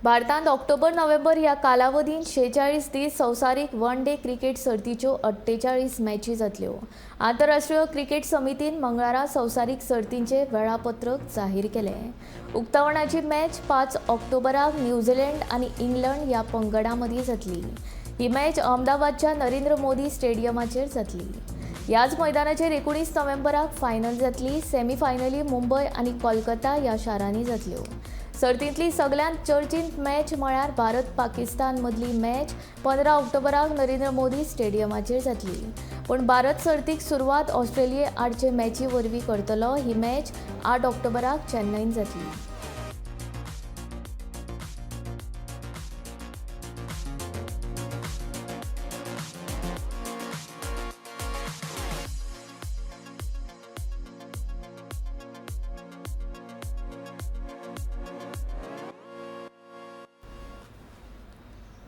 भारतांत October November ह्या कालावधींत 46 दीस संवसारीक वन डे क्रिकेट सर्तीच्यो 48 मॅची जातल्यो. आंतरराष्ट्रीय क्रिकेट समितीन मंगळारा संवसारीक सर्तींचे वेळापत्रक जाहीर केलें. उक्तावणाची मॅच 5 ऑक्टोबराक न्यूझीलंड आनी इंग्लंड ह्या पंगडां मदीं जातली. ही मॅच अहमदाबादच्या नरेंद्र मोदी स्टेडियमाचेर जातली. ह्याच मैदानाचेर 19 नोव्हेंबराक फायनल जातली. सेमीफायनली मुंबय आनी कोलकाता ह्या शारांनी जातल्यो. सर्तींतली सगल्यांत चर्चीत मॅच म्हळ्यार भारत पाकिस्तान मदली मॅच 15 ऑक्टोबराक नरेंद्र मोदी स्टेडियमाचेर जातली. पूण भारत सर्तीक सुरवात ऑस्ट्रेलिये आडचे मॅची वरवीं करतलो. ही मॅच 8 ऑक्टोबराक चेन्नईन जातली.